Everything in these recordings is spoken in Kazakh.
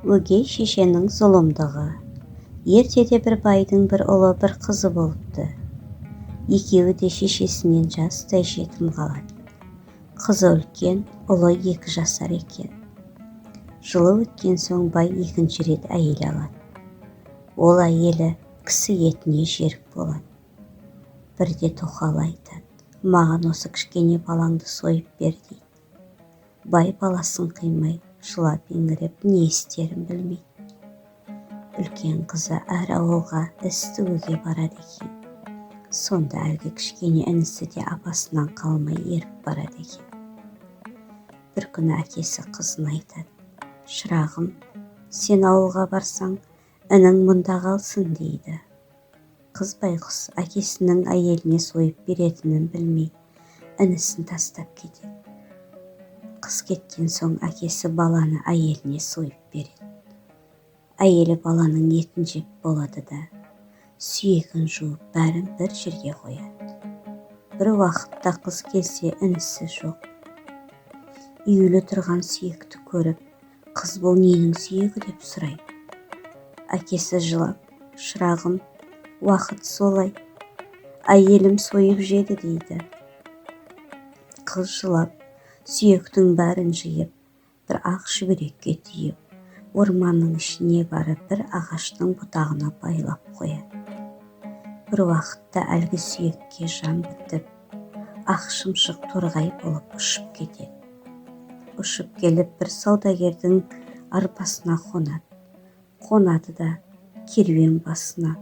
Өгей шешенің зұлымдығы. Ертеде бір байдың бір ұлы, бір қызы болыпты. Екеуі де шешесінен жастай жетім қалады. Қызы үлкен, ұлы 2 жасар екен. Жылы өткен соң бай екінші рет әйел алады. Ол әйелі кісі етіне жерік болады. Бірде тоқалы айтады: маған осы кішкене балаңды сойып бер дейді. Бай баласын қимай, жылап еңіреп, не істерін білмейді. Үлкен қызы әр ауылға іс тігуге барады екен. Сонда әлгі кішкене інісі де апасынан қалмай еріп барады екен. Бір күні әкесі қызына айтады: шырағым, сен ауылға барсаң, інің мұнда қалсын дейді. Қыз байғұс әкесінің әйеліне сойып беретінін білмей, інісін тастап кетеді. Қыз кеткен соң әкесі баланы әйеліне сойып береді. Әйелі баланың етін жеп болады да, сүйегін жуып бәрін бір жерге қояды. Бір уақытта қыз келсе, інісі жоқ. Үюлі тұрған сүйекті көріп, қыз бұл ненің сүйегі деп сұрайды. Әкесі жылап, шырағым, уақыт солай, әйелім сойып жеді дейді. Қыз жылап, сүйектің бәрін жиып, бір ақ шүберекке түйіп, орманның ішіне барып бір ағаштың бұтағына байлап қояды. Бір уақытта әлгі сүйекке жан бітіп, ақ шымшық торғай болып ұшып кетеді. Ұшып келіп бір саудагердің арбасына қонады. Қонады да керуен басына: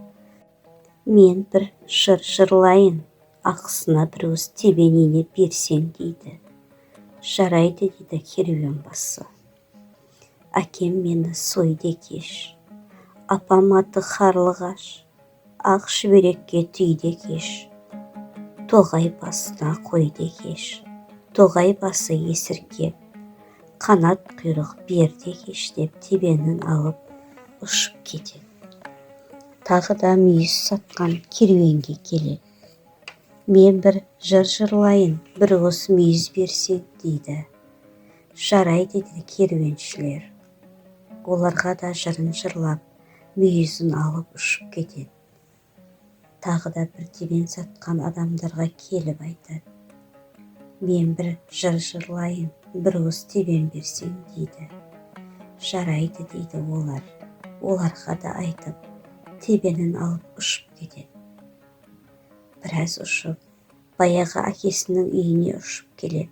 мен бір жыр жырлайын, ақысына бір уыс тебен ине берсең дейді. Жарайды дейді керуен басы. Әкем мені сойды кеш, апам аты Қарлығаш, ақ шүберекке түйді кеш, тоғай басына қойды кеш, тоғай басы есіркеп, қанат құйрық берді кеш деп тебенін алып ұшып кетеді. Тағы да мүйіз сатқан керуенге келеді. Мен бір жыр жырлайын, бір уыс мүйіз берсең дейді. Жарайды дейді керуеншілер. Оларға да жырын жырлап, мүйізін алып ұшып кетеді. Тағы да бір тебен сатқан адамдарға келіп айтады: мен бір жыр жырлайын, бір уыс тебен берсең дейді. Жарайды дейді олар. Оларға да айтып, тебенін алып ұшып кетеді. Біраз ұшып, баяғы әкесінің үйіне ұшып келеді.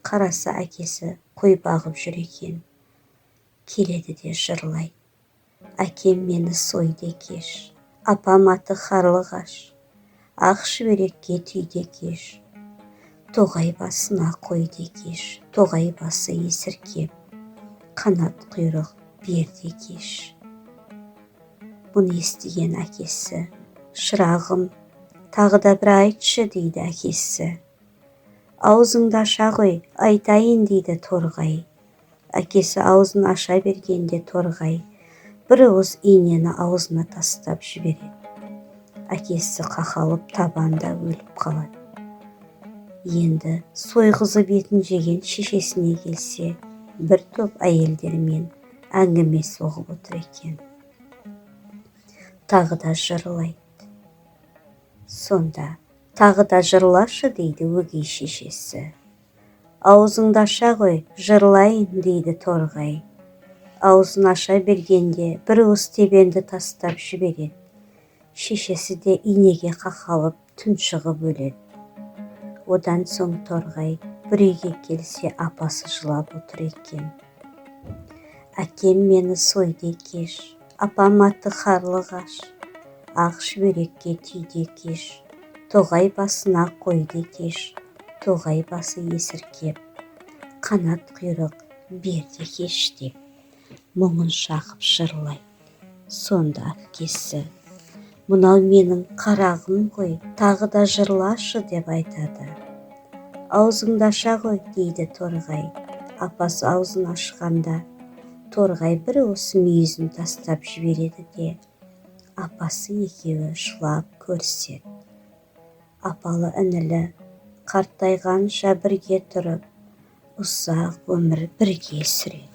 Қараса, әкесі қой бағып жүр екен. Келеді де жырлайды. Әкем мені сойды кеш, апам аты Қарлығаш, ақ шүберекке түйді кеш, тоғай басына қойды кеш, тоғай басы есіркеп, қанат құйрық берді кеш. Бұны естіген әкесі: шырағым, тағы да бір айтшы дейді әкесі. Аузыңды аша ғой, айтайын дейді торғай. Әкесі аузын аша бергенде торғай бір уыс инені аузына тастап жібереді. Әкесі қақалып табанда өліп қалады. Енді сойғызып етін жеген шешесіне келсе, бір топ әйелдермен әңгіме соғып отыр екен. Тағы да жырлайды. Сонда тағы да жырлашы дейді өгей шешесі. Аузыңды аша ғой, жырлайын дейді торғай. Аузын аша бергенде бір уыс тебенді тастап жібереді. Шешесі де инеге қақалып тұншығып өледі. Одан соң торғай бір үйге келсе, апасы жылап отыр екен. Әкем мені сойды кеш, апам аты Қарлығаш, ақ шүберекке түйді кеш, тоғай басына қойды кеш, тоғай басы есіркеп, қанат құйрық берді кеш деп мұңын шағып жырлайды. Сонда әпкесі: мынау менің қарағым ғой, тағы да жырлашы деп айтады. Аузыңды аша ғой дейді торғай. Апасы аузын ашқанда торғай бір уыс мүйізін тастап жібереді де, апасы екеуі жылап көріседі. Апалы інілі қартайғанша бірге тұрып, ұзақ өмір бірге сүреді.